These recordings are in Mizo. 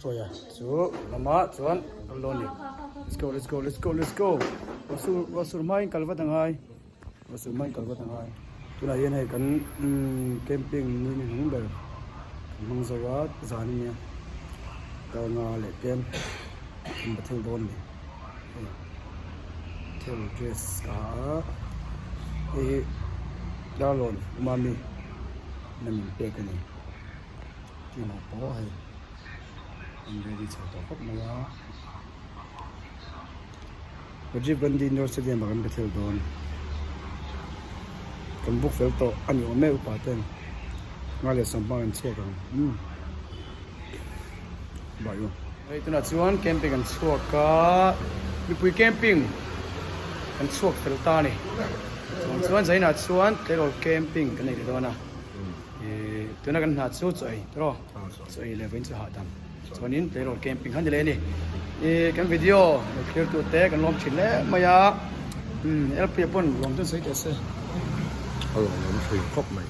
Hruaia chu lamah chuan kal dawn a ni. Let's go let's go let's go let's go ruah sur ruah sur hmain kal vat a ngai ruah sur hmain kal vat a ngai. Tunah hian hei kan camping ni ni hnung ber kan hmang zo a zan a nia kar nga leh tlem kan va thel dawn a ni hei thel dress ka ha a hei hi darlawn mami na min pek a ni. Tihmawh pawh hei an ready chho tawh khawp mai a Rajiv Gandhi Indoor Stadium ah kan be thel dawn kan book fel tawh a ni awm e upa ten nga leh sawmhma kan chhuak ang umm bye u. Hei tunah chuan camping an chhuak a mipui camping an chhuak fel ta a ni chuan chuan zainah chuan tleirawl camping kan nei leh dawn a. Tuna kan hna chu chaw ei tawh chaw ei leh vawiin chu hahdam chuanin tleirawl camping kha ni leh a ni kan video lo thlir tu te kan lawm thin hle mai a LP pawn lawm chu an sawi teh se a lawm thin khawp mai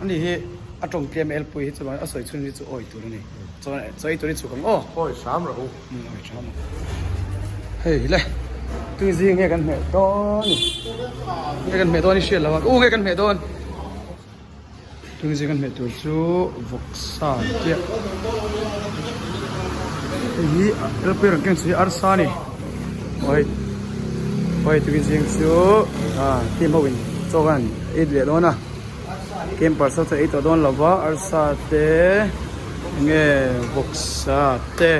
ani hi a tawng tlem LP hi chuan a sawi chhun hi chu awi tur a ni chuan chaw ei tur hi chhuk ang aw awi hram rawh u awi hram ang hei le tui zing nge kan hmeh dawn ni nge kan hmeh dawn i hriat lo a u nge kan hmeh dawn. Tungzing kan hmeh tur chu vawksa chiah hei hi elpui rawn keng chu hi arsa a ni aw hei aw hei tungzing chu ah team ho in chaw khan ei leh dawn a campers ho chu ei tawh dawn lo va arsa te enge vawksa te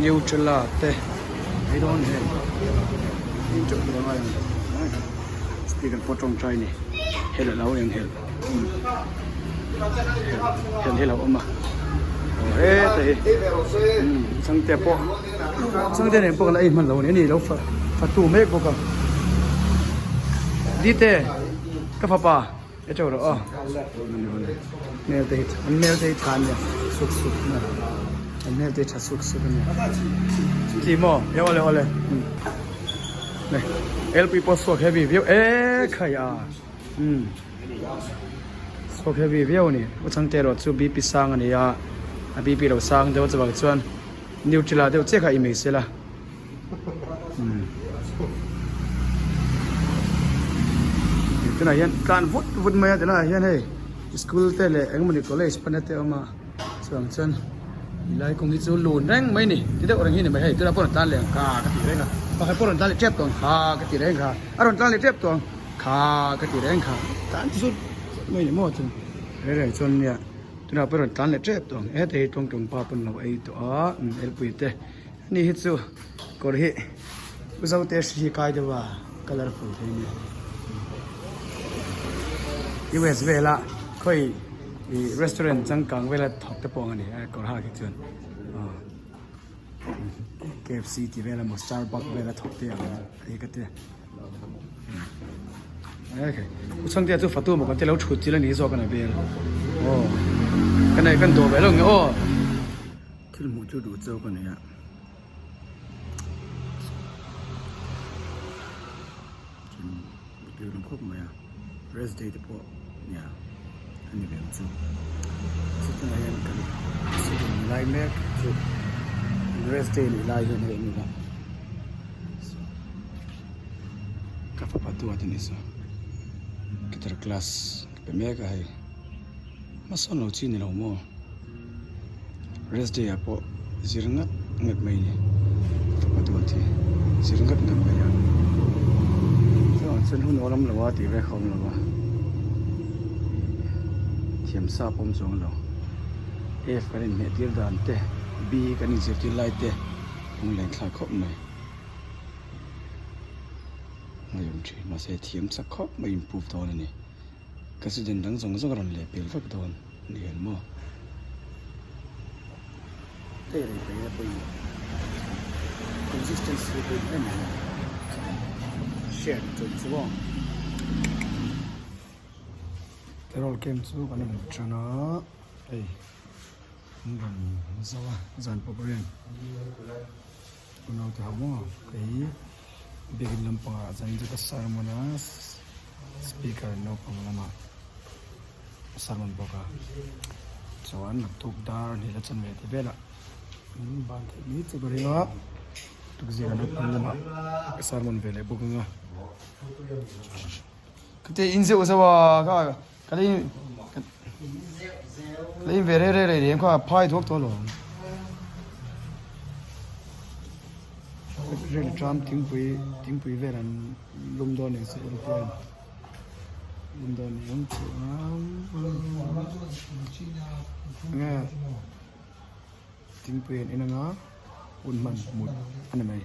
nutella te ei dawn hei ei teuh tur a ngai ang. Speaker pawh tawngtai a ni hel a lo eng hel hel hi a lo awm a aw heta hi changte pawh changte nen pawh kan la ei hman lo a ni ani lo fa fatu mek bawk a dite ka fapa e teuh rawh aw hmel te hi an hmel te hi tha ania suk suk na an hmel te hi tha suk suk ania ti maw e awle awle. Elpui pawh suak heavy viau e khai a umm suak heavy viau a ni u changte erawh chu bp sang a ni a a bp lo sang deuh chuvang chuan nutella deuh chiah kha i mei sela umm tunah hian tlan vut vut mai a tilaiah hian hei school te leh engmawni college pana te a awm a. Chuang chuan helai kawng hi chu lun reng mai a ni ti deuh reng hi a ni mai hei tunah pawh rawn tlan leh ang kha ka ti reng a pakhat pawh rawn tlan leh tep tawh ang kha ka ti reng kha a rawn tlan leh tep tawh ang kha ka ti reng kha tlan zut zut mai a ni maw chuan reng reng chuan nia tunah pawh rawn tlan leh tep tawh ang heta hi tawngtawng pa pawn lo ei tawh a elpui te ani hi chu kawr hi Uzote hri hi kai deuh a colourful thei a nia US vela khawi ih restaurant changkang vela thawk te pawh ang a ni a kawr hak hi chuan aw KFC tih vel emaw starbucks vela thawk te ang a ni ka ti a chhangte chu fatu maw kan ti lo thut chil a ni zawk a ni vel aw kan nei kan dawh ve lo nge aw thil hmuh chu duh chauh ka nei a. Tui lam khawp mai a rest day te pawh nia a ni ve ang chu chutunah hian kan student ni lai mek chu rest day nih lai hian hei an ni a ka fapa duat a ni saw guitar class ka pe mek a hei hmasawn lo chi ni lo maw. Rest day ah pawh zir ngat ngat mai a ni fapa duat hi zir ngat ngat mai a chuan chuan hun awl awm lo a tih vek a awm lo a thiam sa pawh awm chuang lo F kan inhmeh tir dan te B kan inzirtir lai te lunglen thlak khawp mai ngaihawm thin mahse thiam chak khawp mai improve dawn a ni. Ka student dang zawng zawng a rawn leh pel vek dawn a ni hian maw. Hei rei pei a pawimawh consistency a pawimawh em em a share chuan chu aw. Carol camp chu kan rawn tan a hei an rawn zo a zan program unau te ho maw kei biakin lampangah zan chu ka sermon a. Speaker naupang lamah a sermon bawk a, chuan naktuk dar hnih la chanve tih velah. Ban theih mai chu ka ring a, tukzing an rawn lamah ka sermon ve leh bawk ang a. Ka te in zeuh zeuh a ka ka lei ka lei ve rei rei rei reng kha phai duak tawh alawm. Rel tram thingpui thingpui vel an lum dawn eng se aeroplane lum dawn ni awm chuan enge thingpui an en anga hun hman mut a ni mai.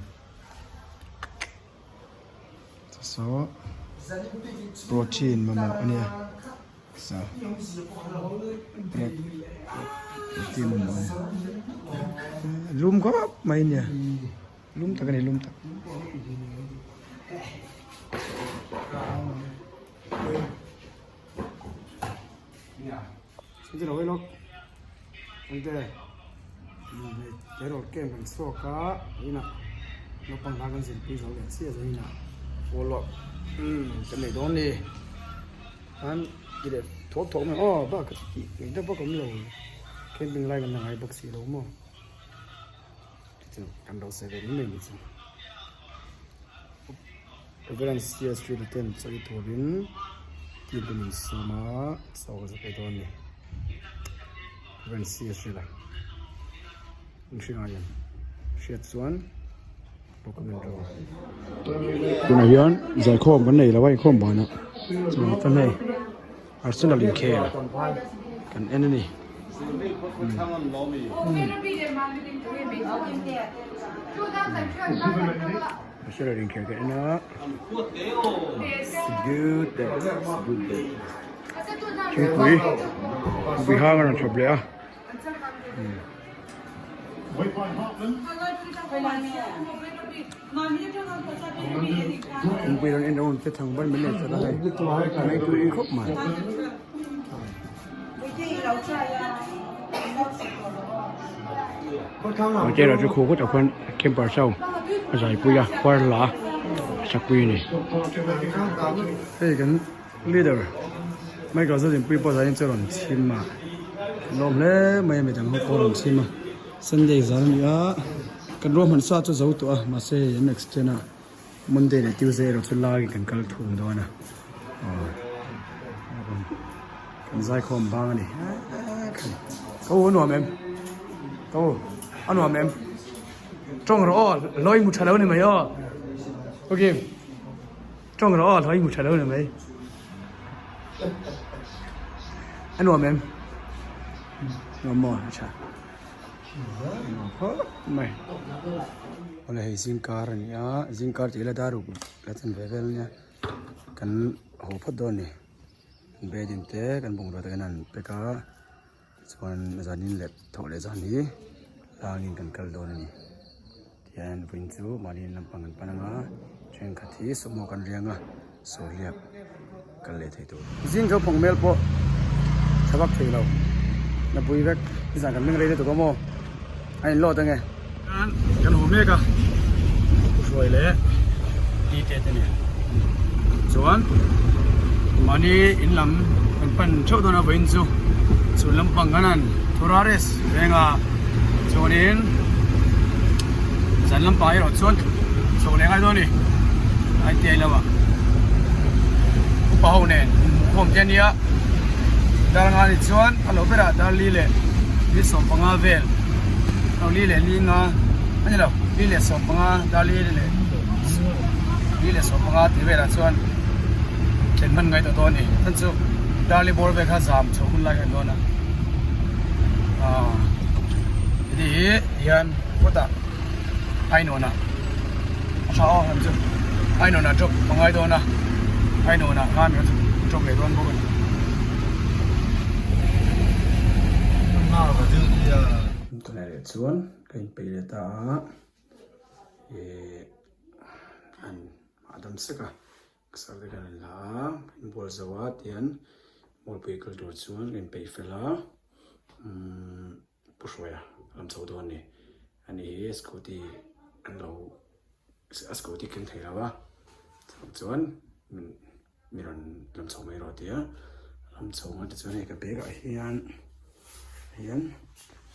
Saw protein mamawh a nia sa protein mamawh a nia lum khawp mai a nia lum tak a ni lum tak. Tleirawl camp kan chhuak a inah naupang hla kan zirpui zo leh chiah zawng inah follow up kan nei dawn ni an ti leh thuak thuak mai aw bak ka tih tih deuh vak awm lo camping lai kan la ngai bawk si lo maw chu kan lo sawi ve mai mai ni chu Reverend C.S. Riluten chawi turin team te min sawm a chaw ka za pe dawn ni. Rawn si a hrilh a, mihring ah hian hriat chuan document ro. Tunah hian zaikhawm kan nei lo a inkhawm banah chuan chuan hei Arsenal inkhel kan en a ni. Arsenal inkhel kan en a It's good day, it's good day. Thingpui thingpui hang a rawn chhawp leh a thingpui rawn en rawn che thang bar mai leh chawlh a hei mai tui khawp mai. Hotel ah chu khuh kawtah khuan camper saw a zaipui a khuar la a sakpui a ni. Hei kan. Leader Michael Zodinpuii pawh zanin chu a rawn chhim a, a lawm hle mai a midang ho pawh a rawn chhim a, Sunday zan a ni a, kan ruahman sa chu zo tawh a mahse hei an extend a, Monday leh Tuesday erawh chu laiin kan kal thung dawn a, aw kan zaikhawm bang a ni ka u a nuam em ka u a nuam em tawng rawh aw hlawi hmu tha lo ni mai aw okay. Tawng rawh aw hlawi hmu tha lo ni mai. A nuam em? Nuam maw? A tha. Nuam khawp mai. Awle hei zingkar a ni a, zingkar tih ila dar ruk la chan ve vel ania kan haw phawt dawn a ni. Bedding te kan bungrua te kan han pack a. Chuan zanin leh thawh leh zan hi tlangin kan kal dawn a ni. Tihian vawiin chu mahni in lampang an pan anga thenkhat hi sawmhnaw kan riang a sawhliak kal leh thei tur. Zing zo phawng mel pawh tha vak thei lo na pui vek nizan kan meng rei lutuk a maw a in lawt ange. Kan haw mek a hruai leh tite te nen chuan mahni in lam kan pan theuh dawn a vawiin chu chhun lampang kan han Thurares venga chuanin zan lampang erawh chuan chho leh ngai dawn a ni ITI lamah upa ho nen inhmuhkhawm te a nia dar anga ni chuan a lo berah dar li leh li 15 vel lo li leh li nga a ni lo li leh 15 dar li leh li leh 15 tih velah chuan thlen hman ngai tawh dawn a ni chhan chu dar li bawr vel kha zam chhoh hun lai kha a ni dawn a ah heti hi hian kawtah ainawn ah a tha aw han chu ainawn ah drop a ngai dawn a ainawn ah khan kan drop leh dawn bawk a ni. Tunah leh chuan ka inpeih leh ta a ih an hahdam sek a sir te kan la a inbual zo a tihian mualpui kal tur chuan ka inpeih fel a umm. Pu Hruaia lam chho dawn a ni. Ani hi scooty an lo a scooty keng thei lo a chuan mi rawn lam chho mai rawh a ti a lam chho a tichuan hei ka bag ah hian hian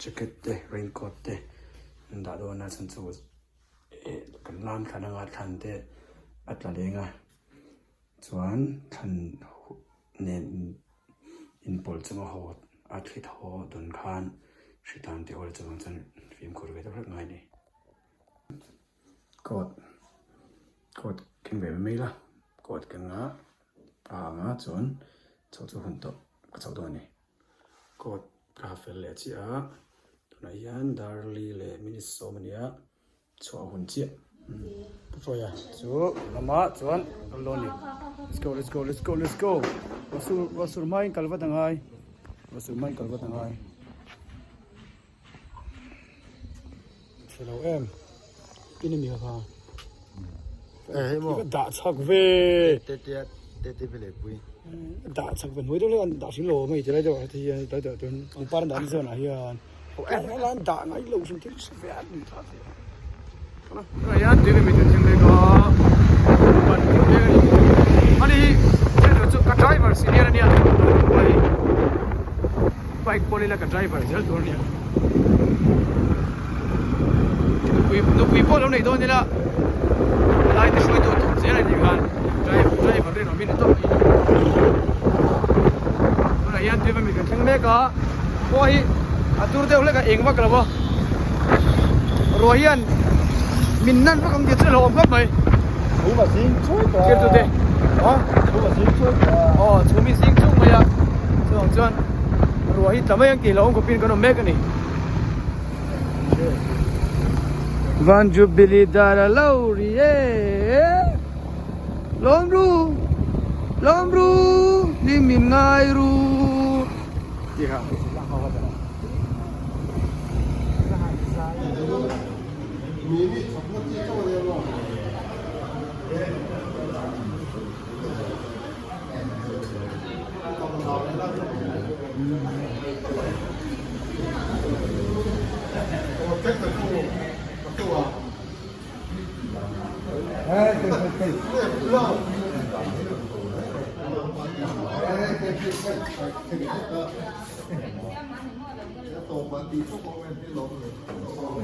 jacket te raincoat te. an dah dawn a chhan chu eh kan lam thlan anga thlan te a tla leng a chuan thlan nen inpawlh chunga haw a thli thaw dawn khan hri tan te awl chuvang chuan fimkhur ve deuh hlek ngai a ni. Coat coat keng ve mai la coat keng a a ang a chuan chho chu hun tawh ka chho dawn a ni coat ka ha fel leh chiah a tunah hian darli leh minute sawm a ni a chhuah hun chiah pu Hruaia chu lama chuan kal dawn a ni let's go let's go let's go let's go ruah ruah sur hmain kal vat angai ruah sur hmain kal vat angai. Chhelo em in mi kha Eh hei mo dah chak ve te te te te ve le pui dah chak ve hnuai deuh hlek an dah hrim lo mai ti lai deuh ah te hian lai deuh chuan pangpar an dah na zawn ah hian eh lai an dah ngai lo hrim thil hre ve a ni tha ve tunah hian tui mi tun thleng mek a ban deuh hlek a ni ani hi chu ka driver senior ania Bike pawn ila ka driver zel tur ania. Nupui nupui pawh lo nei dawn ila lai te hruai tu tur zel ani khan driver driver rinawm in a tawp mai. Tunah hian tui mi kan thleng mek a khua hi a tur deuh hlek a eng vak lo a ruah hian min nan vak ang tih chu a hlauhawm khawp mai. Chhum a zing chuai tawh a. Thlir tute. Ha chhum a zing chuai tawh a. Aw chhum hi zing chung mai a chuvang chuan ruah hi tla mai ang tih hlauhawm khawpin kan awm mek a ni. Van Jubilee dar a lo ri e Lawm ru lawm ru hlim in ngai ru tih kha.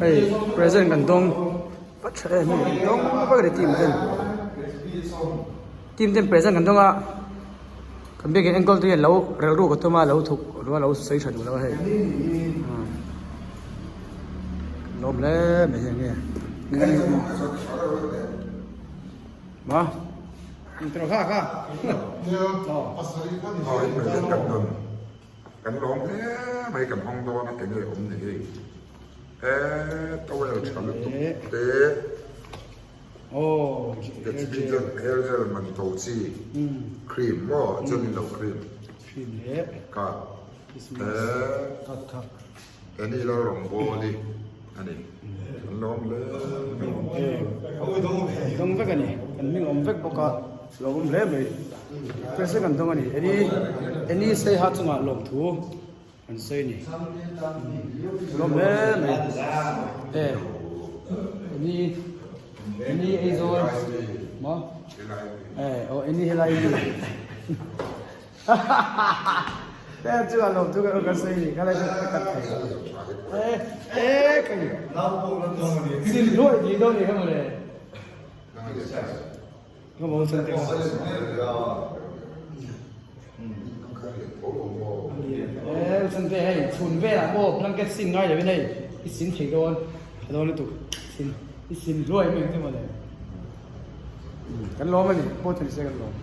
Hei present kan dawng va tha em em dawng vak a ni team ten team ten present kan dawng a kan biakin enkawl tu hian lo relru ka tum a lo thuk rual a lo sawi tha duh lo a hei lawm hle mai hian nge ma kha kha present kan dawn. Kan lawm hle mai kan hawng dawn a enge awm ni hi e towel tha lutuk te Gatsby gel hair gel man to chi cream maw chuan in lo cream kha e eni lal rawngbawl hi a ni kan lawm hle mai. Dawng vek a ni kan hming awm vek bawk a. Lo awm hle mai. Present kan dawng a ni. Eni eni Saiha chungah lawmthu an sawi a ni. Lawm hle mai. E eni eni Aizawl maw? E aw eni helai mi. Te chungah lawmthu kan sawi a ni. Khalai chu ka cut thei. E e ka ni. Sin luai ti dawn ni kha mawle. Chante hei chhun velah pawh blanket sin ngai lovin hei i sin thei dawn tha dawn lutuk sin i sin hluai mai ang che mawle kan lawm a ni pawh chu ni se kan lawm.